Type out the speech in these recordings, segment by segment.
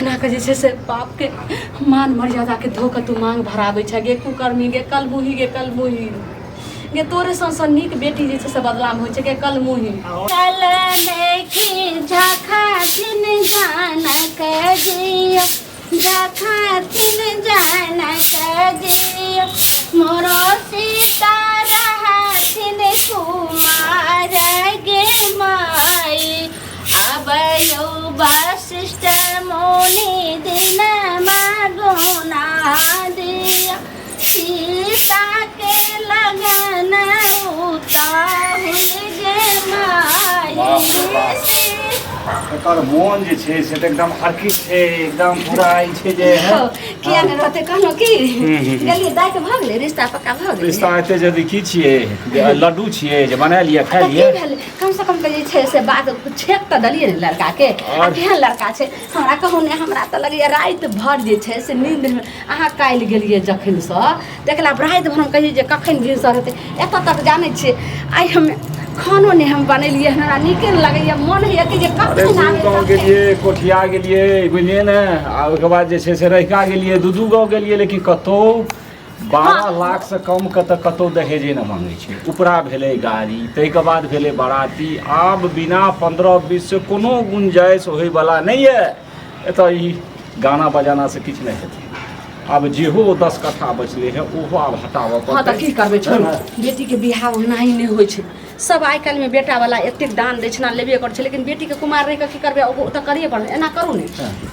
केना कऽ जे छै से बापके मान मर्यादाके धो कऽ तू मांग भराबै छै गे कुकर्मी गे कलमुही गे कलमुही गे। तोरे सन सन नीक बेटी जे छै से बदनाम होइ छै गे कलमुही। चल देखी झखा थिन जानक जियो, झखा थिन जानक जियो, मोरो सीता रहथिन कुमार गे माई। आबयो वशिष्ठ मुनि दिन मागुना दिया, सीता के लगन उताहुल गे माई। बाप रे बाप। एकर मोन जे छै से तऽ एकदम हरखित छै, एकदम पूरा ई छै जे हौ, किया ने रहतै? कहलहुँ की, हूँ, हूँ, हूँ। गेलियै दाइके भऽ गेलै रिश्ता पक्का भऽ गेलै? रिश्ता एते जल्दी की छियै जे लड्डू छियै जे बना लिअ खा तऽ की लिअ। भेलै, कम से कम तऽ जे छै से बात छेक तऽ देलियै ने लड़काके आ केहन लड़का छै हमरा कहू ने। हमरा तऽ लगैए राति भरि जे छै से नींद अहाँ काल्हि गेलियै जखनसँ देखला राति भरि हम कहियै जे कखन भिनसर हेतै। एतऽ तक जानै छियै, आइ हम खानो नहि हम बनेलियै, हमरा नीके नहि लगैए, मोन होइए कि जे अरे कखन दू आबै गाँव कखन। गेलियै, कोठिया गेलियै, बुझलियै ने, आ ओहिके बाद जे छै से रहिका गेलियै, दू दू गाँव गेलियै, लेकिन कतहु 12 लाख से कम के तऽ कतहु दहेजे नहि मांगै छै। उपरा भेलै गाड़ी, ताहिके बाद भेलै बाराती। आब बिना 15-20 से कोनो गुंजाइश होइवला नहि यऽ। एतऽ ई गाना बजाना से किछु नहि हेतै। आब जेहो 10 कट्ठा बचलै हे ओहो आब हटाबऽ हँ तऽ पड़तै। की करबै, छोड़ू। है ने? बेटीके बियाह ओनाही नहि होइ छै। सब आइ काल्हिमे बेटावला एतेक दान दक्षिणा लेबे करै छै, लेकिन बेटीके कुमार रहि कऽ की करबै? ओ तऽ करैए पड़तै। एना करू ने,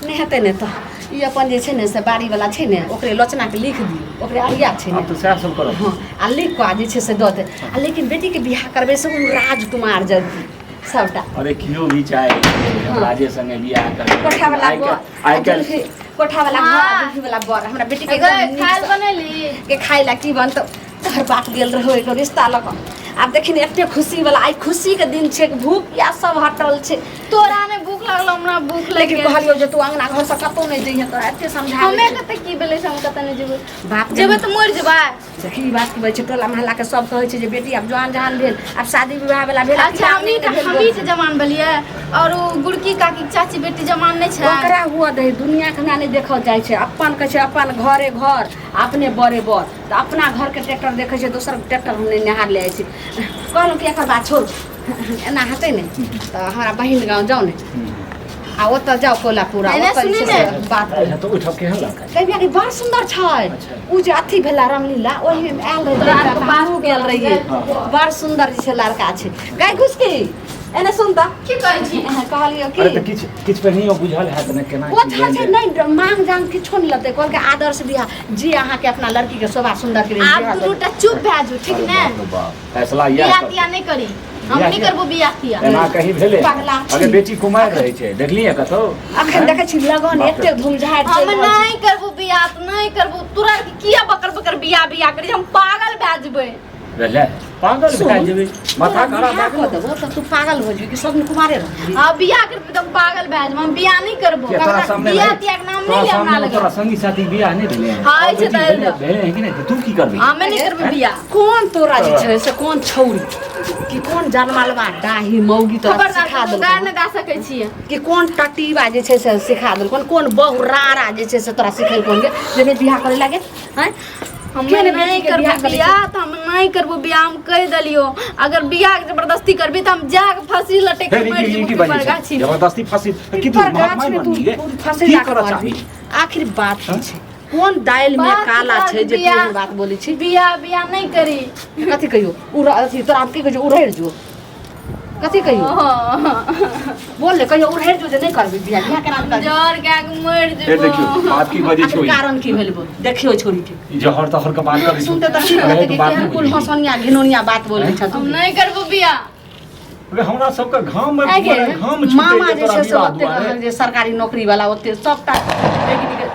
नहि हेतै ने तऽ ई अपन जे छै ने से बाड़ीवला छै ने, ओकरे लोचनाके लिख दियौ, ओकरे अरिया छै ने। आब तऽ सएह सब करब। हँ, आ लिख कऽ आ जे छै से दऽ दे आ लेकिन बेटीके बियाह करबै से ओ राजकुमार जल्दी सबटा। अरे कियो भी चाहे छै हम राजे संगे बियाह करबै। कोठावला आइ बर काल्हि आइ काल्हि कोठावला घर आ हाँ। दुल्हीवला बर हमरा बेटीके गै, एकदम नीक खाय सँ- बनेली के खाय ला की बनतौ? तोहर बाप गेल रहो एगो रिश्ता लऽ कऽ। आब देखी ने, एते खुशी वाला आइ खुशी के दिन छै, भूख प्यास सब हटल छै। तोरा ने भूख लागल, हमरा भूख लागि लेकिन गेल। कहलियौ जे तू अंगना घर से कतौ नहि जइहे, तोरा एते समझा हमे कतऽ की भेलै से हम कतऽ नहि जेबै? बाप जेबै तऽ मरि जेबै। देखी, ई बात की कहै छै, टोला मोहल्ला के सब कहै छै जे बेटी आब जवान जहान भेल, आब शादी विवाह वाला भेल। अच्छा, हमही तऽ हमही तऽ जवान भेलियै और ओ गुड़की काकी के चाची बेटी जवान नहि छै? ओकरा हुआ दही, दुनिया के हमरा नहि देखल जाइ छै। अपन कहै छै अपन घरे घर अपने बड़े बर, तऽ अपना घरके ट्रैक्टर देखै छै, दोसर ट्रैक्टर हम नहि निहार ले जाइ छी। कहलहुँ कि एकर बात छोड़, एना हेतै ने तऽ हमरा बहिन गाँव जाउ ने आ ओतऽ जाउ कोल्हापुर आ नहि, नहि, ओतऽ जे सुनी छै से ने। बात करू। अच्छा, तऽ ओहिठाम केहन लड़का छै? कहिया कि बड़ सुन्दर छै। अच्छा। उ जे अथी भेला रामलीला, ओहिमे आयल रहै तोरा तऽ आरके हमहूँ गेल रहियै। बड़ सुन्दर जे छै लड़का छै। गाय घुसकी, एने सुन तऽ। की कहै छी? कहलियौ अरे तऽ कि किछु किछु पहिनहियो बुझल हैत ने केना की ओछा छै। लेन देन? नहि, मांग जांग किछो नहि लेतै। कहलकै आदर्श बियाह, जे अहाँके अपना लड़की के शोभा सुन्दर के आब दुनू टा चुप भए जो, ठीक अरे ने? बाप रे बाप, फैसला इएह बियाह करतै। तियाह नहि करी हम। बियाह नहि किया? करबो बियाह तियाह। एना कहीं भेलै? पगला छी। अरे बेटी कुमारि रहै छै, देखलियै कतौ? अखन देखै छी लगन बाप रे। एते धूमझाड़ हम चलि रहल छै। नहि करबो बियाह तऽ नहि करबो। तोरा आरके किया बकर बकर बियाह बियाह करी? हम पागल भए जेबै। बुझले, पागल सुन, भए जेबै, माथा तोरा खराब बियाह भए कऽ गेलौ। देबो तऽ तू पागल हो जेबी कि सब दिन कुमारे रहबी? हाँ, बियाह करबी तऽ हम पागल भए जेबै। हम बियाह नहि करबो। किया, तोरा सामने बियाह भाई- तियाह के नाम तोरा नहि ले हमरा सामने लग। तोरा संगी साथी बियाह नहि भेलै? हाँ, और छै बेटी तऽ भेलै भेलै है कि नहि? तऽ तू की करबी? हमे नहि करबै बियाह। कोन तोरा जे छै से कोन छौरी कि कोन जनमलवा डाही मौगी तोरा खबरदार, सिखा ककरो गारि देलकौ नहि दए सकै छियै कि कोन टटीबा जे छै से सिखा देलकौ, कोन बहु रारा जे छै से तोरा सिखेलकौ गे जे नहि बियाह करे लागे? आँय, हम किया नहि नहि बेटीके करबो बियाह करै छै? बियाह तऽ हम नहि करबो बियाह, हम कहि देलियो। अगर बियाह के जबरदस्ती करबी तऽ हम जाके फांसी लटक के हे, मरि ई जेबो की पीपर बाजै छै? गाछी। जबरदस्ती फंसी की तू पीपर महात्मा गाछ में तू बनी गे? फंसी की ला के करऽ मरबी। चाही? आखिर बात की छै? कोन दालि में बात काला बात छै जे तू बियाह- एहन बात बोलै छी? बियाह बियाह नहि करी। कथी कहियो उ अथी तोरा हम की कहै छियौ, उड़ैड़ जो, कथी कहियो बोल ले, कहियो उड़ैड़ जो जे नहि करबी बियाह, बियाह केना नहि करबी? जर गाय के मरि हे देखियौ, जेबो। बात की बजै आखिर छौ ई? कारण की भेल बोल, देखियौ छोरी के। ई जहर तहर के बात करै छौ। सुनते तऽ की अरे कहते तू कि बात केहन नहि कुल बुझली। हंसनिया घिनौनिया बात बोलै छ तू। हम नहि करबो बियाह। अरे हमरा सबके घाम में आइ गे, मने घाम छूटै मामा छै जे तोरा छै से विवाह ओते दुआरे। रहल जे सरकारी नौकरी वाला ओते सबटा लेकिन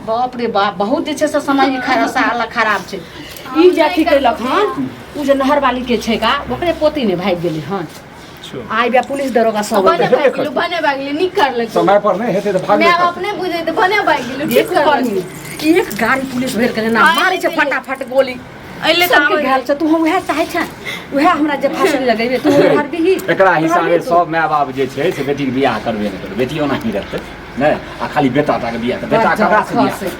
बाप रे बाप, बहुत जे छै से समय खराब, साल खराब छै। ई जे अथी केलक हन, उ जे नहरवाली के छै का, ओकरे पोती ने भागि गेलै हन। आइ बे पुलिस दरोगा सब भने हेबे भागि गेलौ, करतै। भने भागि गेलौ, नीक करलक। समय पर नहि हेतै तऽ भागबे माय बाप करतै। नहि बुझै तऽ भने भागि गेलौ, ठीक एक करलक। कर्मी एक गाड़ी पुलिस भरि के ना आइ मारै छै नहि फटाफट गोली। अइले तऽ सबके आबै घायल छै, तू हम उएह चाहै छै, उएह हमरा जे फाँसी लगेबे तू भरबिही। एकरा हिसाबे सब माय बाप जे छै से बेटीके बियाह करबे नहि करबै, बेटी ओना ही रहतै नहि, आ खाली बेटा टाके बियाह, तऽ बेटा ककरा से बियाह करतै?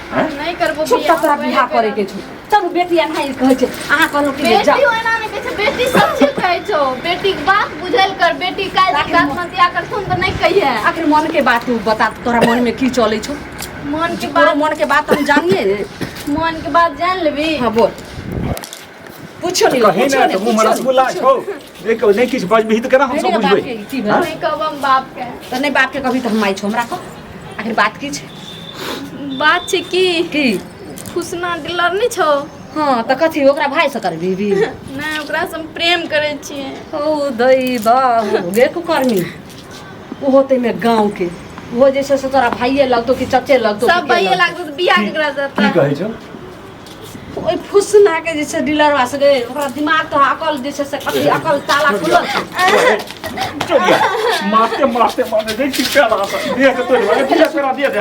आँय? नहि करबो। चुप, तऽ तोरा बियाह करे के छौ। चलू बेटी, एना ही कहै छै, अहाँ कहलहुँ कि जे जा। बेटी ओना नहि कहै छै, बेटी सब चीज कहै छौ। बेटीके बात बुझल कर, बेटी काल्हि आखिर आत्महत्या करथुन तऽ नहि कहिए। आखिर मन के बात तू बता, तोरा मन में की चलै छौ? मन के तोरा बात, मन के बात हम जानिए ने। मन के बात जान लेबी? हाँ बोल, पूछो नहीं। कही पूछो ने नहीं, तऽ मुँहमे पूछो रसगुल्ला नहीं, छौ, नहि नहि किछु बजबिही तऽ केना हमसब नहीं, बुझबै? बाप के की भेल? नहि कहब हम बाप के। तऽ नहि बाप के कभी तऽ हम माय छौ, हमरा कह आखिर बात की छै? बात छै कि की? फुसना डीलर नहि छौ? हाँ, तऽ कथी ओकरा भाई से करबी भी? नहि, ओकरा से हम प्रेम करै छियै। ओ दई बाबू गे कुकर्मी, ओहो ताहिमे गाँव के, ओहो जे छै से तोरा भाइये लगतौ कि चचे लगतौ कि सब के भैये लगतौ? लागतौ तऽ बियाह केकरा से की कहै छौ? ओहि फुसना के जे छै डीलरवा से गे, ओकरा दिमाग तो अकल जे छै से कथी अकल ताला खुलल छै। चोरिया मारते मारते मारते देख छी पेड़ा से देह के तोड़ि देलक, दिया पेड़ा दिया दे।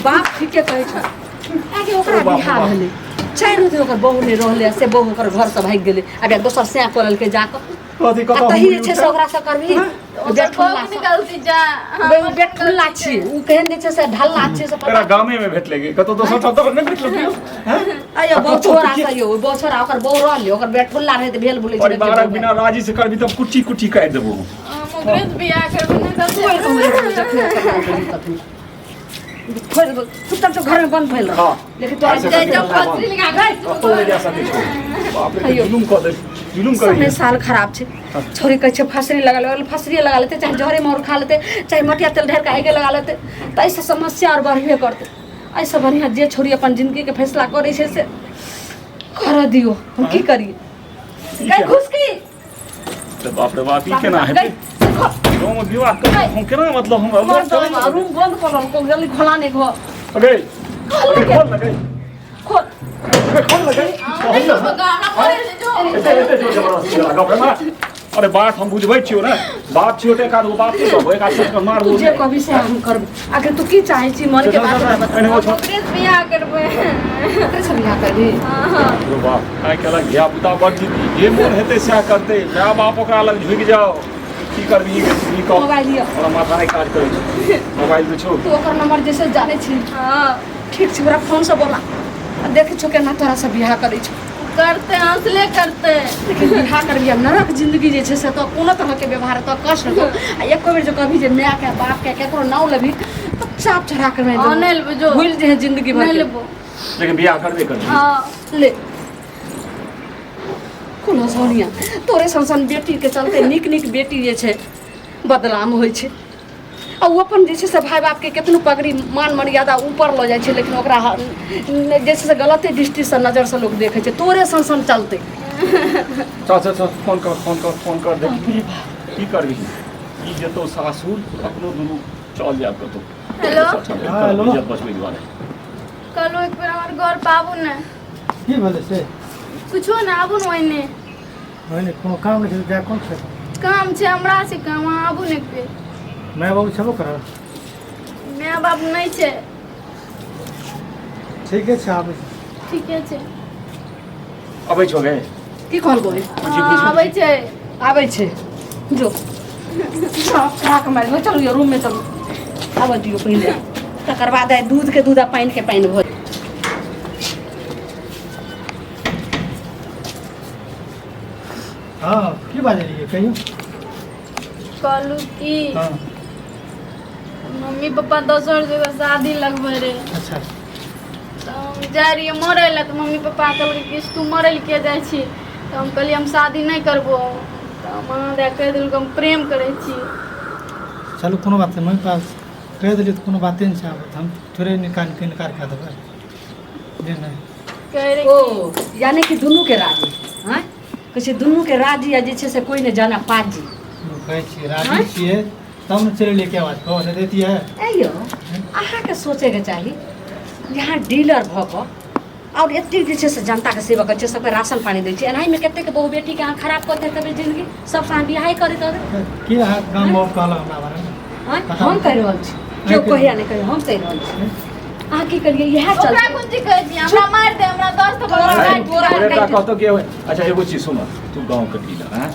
बाप ठीके कहै छै, आगे ओकरा ओ बाप रे बियाह बाप। भेलै, 4 दिन ओकर बहू नहि रहलै, से बहू ओकर घरसँ भागि गेलै, आब एक दोसर सैं कऽ लेलकै जाकऽ। कथी आ कतऽ? तही जे छै से ओकरा से करबही? ओकर बेठुल्ला बहू निकलती जा। सँ बेठुल्ला छी ओ, केहन जे छै से ढल्ला छै से तोरा पता। गामे में भेटलै गे, कतौ दोसर ठाम तऽ नहि भेटलो केओ? हैं? अयो आ बहु कतौ छोरा तऽ से यौ, बहु छोरा ओकर बहु रहलै, ओकर बेठुल्ला रहै तऽ भेल बोलै छै। परिवारक बिना राजी से करबी तब कुट्टी कुट्टी काटि देबो। हम ओकरे से बियाह करबै, नहि तऽ छोड़ि देबो, चुपचाप से घरमे बंद भेल रह। हाँ। लेकिन तोरा ऐसे जाइ करके जब बंद। फसरी लगा के कतौ नहि जा सकै छौ। बाप रे, अय्यो। जुलुम कऽ दे, जुलुम समय करै। साल खराब छै। छोरी कहै छै फसरी लगा ले, फसरी लगा लेतै, चाहे जहरे मार खा लेतै, चाहे मटिया तेल ढारि कऽ आगे लगा लेतै, तऽ एहिसँ समस्या आओर बढ़बे करतै। एहिसँ बढ़िआँ जे छोरी अपन जिन्दगीके फैसला करै छै से करऽ दियौ, हम की करियै? गै घुसकी। तऽ बाप रे बाप, ई केना हेतै? गै, देखो। गाँवमे विवाह कर हम केना, मतलब हम मर जाउ, रूम बंद कऽ लेलको, जल्दी खोला नहि घर। अगे अगे, खोल न गई। खोल। अगे, खोल न गई। नहि करबो गा, हमरा मरे ले जो। एते एते जोर जबरदस्ती वाला गप है मार। अरे बात हम बुझबै छियौ ने, बाप छियौ तऽ एक आध गो बात नहि कहबो, एक आध सोचि कऽ मारबो तू जे नहि। कहबी से हम करब। आखिर तू की चाहै छी? मन के बात हमरा बता। एने हो छौ। ओकरे से बियाह करबै। ओकरे से बियाह करबी? हाँ। रो बाप, आइ काल्हिक धिया पुता बड़ जिद्दी, जे मोन हेतै सएह करतै। माय बाप ओकरा लग झुकि जाओ। की करबही गे? ई कह। मोबाइल लिअ। हमरा माथा नहि काज करै छै। मोबाइल तऽ छौ? तू ओकर नंबर जे छै जानै छी? हाँ। ठीक छै, ओकरा फोनसँ बोला आ देखै छौ केना तोरा से बियाह करै छौ। करते, हंसले करते। लेकिन बियाह करबी आ नरक जिंदगी जे छै से, तो कोनो तरहके व्यवहार तो कष्ट हेतौ, आ एको बेर जे कभी जे मायके बापके केकरो नाम लेबही तऽ चाप चढ़ा के मारि हाँ, देबौ। नहि लेबो जो। भूलि जेहे जिंदगी भर नहि के। लेबो। लेकिन बियाह करबे करबी? हाँ। ले कोनो सोनिया, तोरे सन सन बेटीके चलते नीक नीक बेटी जे छै बदनाम होइ छै, आ ओ अपन जे छै से भाय बापके केतनो पगड़ी मान मर्यादा ऊपर लऽ जाइ छै, लेकिन ओकरा जे छै से गलते दृष्टिसँ नजरसँ लोक देखै छै तोरे सन सन चलते। चल चल चल, फोन कर, फोन कर, फोन कर। देख, की करबी? ई जेतौ सासुर, अपनो दुनू चल जायब कतौ। हेलो। चल, चल, हाँ, हेलो। इज्जत बचबै दुआरे। कहलहुँ एक बेर हमर घर पर आबू ने। की भेलै से? कुछो ने, आबू ने ओहिने। ओहिने कोनो काम नहि छै, जा कोन छै? काम छै, हमरा छै काम, अहाँ आबू ने एक बेर। माय बाबू छेबो करल? माय बाप नहि छै। ठीके छै, आबै छी। ठीके छै। अबै छौ गे? की कहलको रे? हाँ, आबै छै। आबै छै, जो चढ़ा कऽ मारि देबै। चलू यौ, रूममे चलू, आबऽ दियौ पहिले, तकर बाद आइ दूधके दूध आ पानिके पानि भऽ। हँ, की बाजै रहियै, कहियौ। कहलहुँ की, हँ। मम्मी पप्पा दोसर जगह शादी लगबै रहे। अच्छा। तऽ हम जाइ रहियै मरै लए, तऽ मम्मी पप्पा कहलकै कि तू मरै लए किया जाइ छी? तऽ हम कहलियै हम शादी नहि करबो। तऽ मना दए कहि देलकै हम प्रेम करै छी। चलू, कोनो बात नहि, मम्मी पापा कहि देलियै तऽ कोनो बाते नहि छै। आब तऽ हम थोड़े निकाल के इनकार कए देबै जे नहि। कहै रहै। ओ यानी कि दुनूके राजी आँय, कहै छै दुनूके राजी, आ जे छै से कोइ नहि जाना पाजी। कहै छियै राजी छियै तब ने चलि एलियै के बात कहू, नहि दैतियै। ऐ यौ, अहाँके सोचैके चाही जे अहाँ डीलर भऽ कऽ आओर एतेक जे छै से जनताके सेवा करै छियै, सबके राशन पानी दै छियै, एनाहीमे कतेक बहु बेटीके अहाँ खराब कऽ दैत हेबै जिन्दगी, सबसँ अहाँ बियाहे करैत हेबै। के अहाँ गाम बहुत कहलक हमरा बारेमे? आँय, हम कहि रहल छी, केओ कहैया नहि कहैया, हम कहि रहल छी। अहाँ की करियै इएह ओकरा चलते कोन चीज कहै छी हमरा मारि दे हमरा 10 थप्पड़ तोरा- मारि तोरा- तोरे टा कहतौ कि अच्छा एगो चीज सुन तू गाँवके डीलर हँ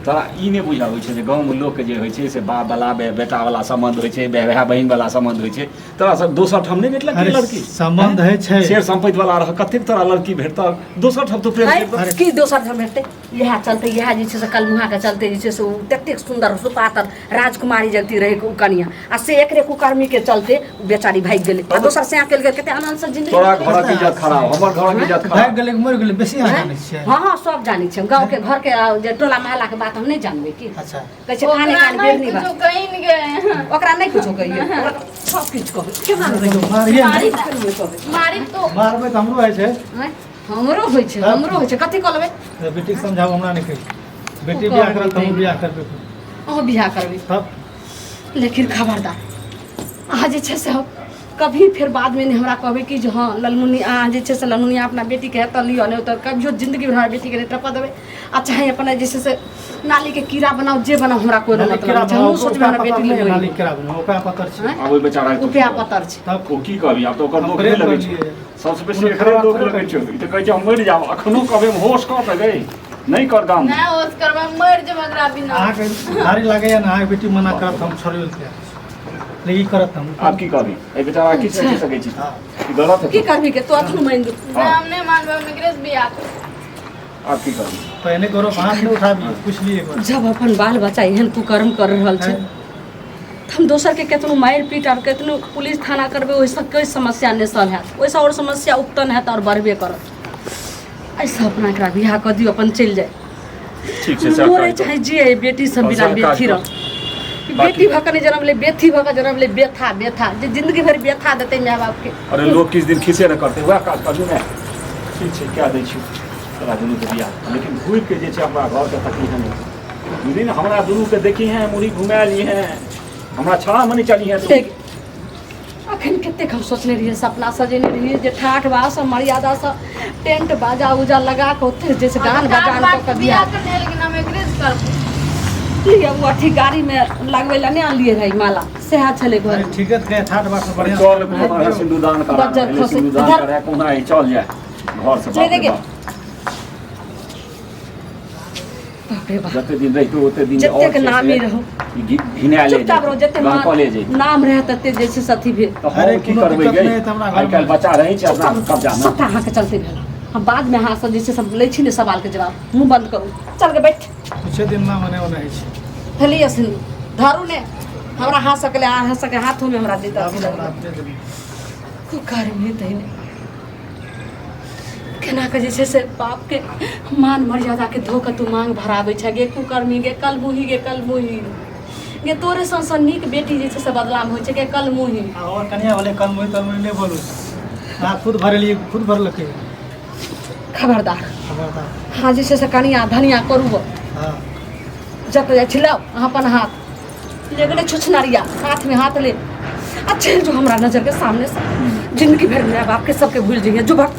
तोरा ई नहि बुझाबै छै जे गाँवमे लोकके जे होइ छै से बाप वाला बेटा वाला सम्बन्ध होइ छै भाय बहिन वाला सम्बन्ध होइ छै तोरा सब दोसर ठाम नहि भेटलक अरे लड़की सम्बन्ध होइ छै शेर सम्पति वाला रह कतेक तोरा लड़की भेटतौ दोसर ठाम तू प्रेम है, करतौ। की दोसर ठाम भेटतै इएह चलते इएह जे छै से कलमुहाके चलते जे छै से ओ ततेक सुन्दर सुपातर राजकुमारी जगती रहै ओ कनिया आ से एकरे कुकर्मीके चलते ओ बेचारी भागि गेलै आ दोसर से कयल गेल कते आनन्दसँ जिंदगी तोरा घरक इज्जत खराब हमर घरक इज्जत भागि खराब गेलै कि मरि गेलै बेसी अहाँ जानै छियै हँ हँ सब जानै छियै हम गाँवके घरके आ, जे टोला मोहल्लाके बात हम नहि जानबै की अच्छा कहै छै काने ओकरा कान नहि बेरनी बात कुछो कहि ने गे ओकरा नहि कुछो कहियै ओकरा सब किछु कहबै केना नहि कहबै? मारिए ने। केना नहि कहबै मारी तो मारबै तऽ हमरो होइ छै आँय? हमरो होइ छै हमरो होइ छै कथी कऽ लेबै तऽ बेटीके समझाबू हमरा नहि कही बेटी बियाह करत तऽ हमहूँ बियाह करबै अहूँ बियाह करबै तब लेकिन खबरदार अहाँ जे छै से कभी फेर बादमे नहि हमरा कहबै कि जे हँ ललमुनि अहाँ जे छै से ललमुनिया अपना बेटीके है तऽ लिअ नहि तऽ कभियो जिन्दगीमे हमरा बेटीके नहि टपऽ देबै आ चाहे अपना जे छै से नालीके कीड़ा बनाउ जे बनाउ हमरा कोइ नाली मतलब केरा नहि छै हमहूँ बनाउ, सोचबै ओकरा हमरा पतर बेटी नहि लए नाली केरा बनाउ ओकरा पतर छै आँय? आब ओहि बेचारा के रुपया पतर छै तब ओ की कहबी आब तऽ ओकर हम दोख प्रेम नहि लगै छै करलियै। सबसँ बेसी कोनो एकरे खराब दोख थोड़े लगै छै ई तऽ कहै छै हम मरि जायब अखनो कहबै हम होश कऽ तऽ गई नहि कर गाम नहि होश करबै मरि जेबै एकरा बिना अहाँके भारी लागैया ने अहाँके बेटी मना करत हम छोड़ै लए तैयार छी लेकिन ई करत हम आब की कहबी एहि बेचारा की सोचि सकै छी हँ। ई गलत की है करबी के तो अखन मानि दू नहि हम नहि मानबै हम एकरे से बियाह करबै आब की कहबी पहिने करो हाथ नहि उठाबी पूछलियै एक बार जब अपन बाल बच्चा एहन कुकर्म कर रहल छै तऽ हम दोसरके केतनो मारि पीट आर केतनो पुलिस थाना करबै ओहिसँ कोइ समस्या नहि सॉल्व हैत ओहिसँ आओर समस्या उत्पन्न हैत आओर बढ़बे करत एहिसँ अपना एकरा बियाह कऽ दियौ अपन चलि जाय ठीक छै सएह मरे काज चाहे जे अइ बेटी सब हँ, बिना सएह काज बेथी करू। रह बेटी भऽ कऽ नहि जनम ले बेथी भऽ कऽ जनम ले बेथा बेथा जे जिंदगी भरि बेथा देतै माय बापके अरे लोग किछु दिन खिसे नहि करतै वएह काज करू ने ठीक छै कए दै छी तोरा दुनूके बियाह लेकिन घुरि के जे छै हमरा घरके तकलीफ नहि बुझली ने हमरा दुनूके देखी हैं मुड़ी घुमा ली हैं हमरा छाँहमे नहि चली हैं तू देख अखन कतेक हम सोचने रहियै सपना सजेने रहियै जे ठाठ बासँ मर्यादासँ टेंट बाजा उजा लगा कऽ ओते जे छै गान बजान कऽ कऽ बियाह बियाह करने लेकिन हम एकरे से करबै लिअ ओ अथी गाड़ीमे लगबै लए नहि आनलियै रहै माला सएह छलै घर अरे ठीके तऽ ठाठ बाट बढ़िआँ चल कोनो है सिन्दूरदान करा बज्जर पहिले खसै। सिन्दूरदान इधर। करा कोना है चल जाए घर से चलि बाप रे गे। बाप। बाप रे बाप जते दिन रहितो ओते दिन जतेक और छै नामी से रहू। ई घिनाएले चुपचाप रहू जेतै जते गमकले जेतै नाम रहै तते जे छै से अथी भेल तऽ अरे हम की कोनो करबै दिक्कत गई नहि है तऽ हमरा आइ काल्हि घरमे। बच्चा रहै छै अपना कब्जामे सबटा अहाँके चलते भेल हम बादमे अहाँ सब जे छै सब लै छी ने सवालके जवाब मुँह बन्द करू चल के बैठ कुछे दिन ना मने ओने होइ छै फैलिए सिन्दूर धरू ने हमरा हाथ सकले अहाँ सबके हाथोमे हमरा देत अथी हमरा लगल दे देबै कुकर्मी तहिने केना कऽ जे छै से बापके मान मर्यादाके धो कऽ तू मांग भराबै छै गे कुकर्मी गे कलमुही गे कलमुही गे तोरे सन सन नीक बेटी जे छै से बदनाम होइ छै गे कलमुही आ और कनिया भेलै कलमुही तलमुही नहि बोलू अहाँ खुद भरेलियै खुद भरलकै खबरदार खबरदार अहाँ जे छै से कनिया धनिया करू हँ जब जाइ छी लाउ अहाँ अपन हाथ ले गेलै छुछनरिया हाथमे हाथ ले आ चलि जो हमरा नजरके सामने से जिंदगी भरि माय बापके सबके भूलि जइहे जो भग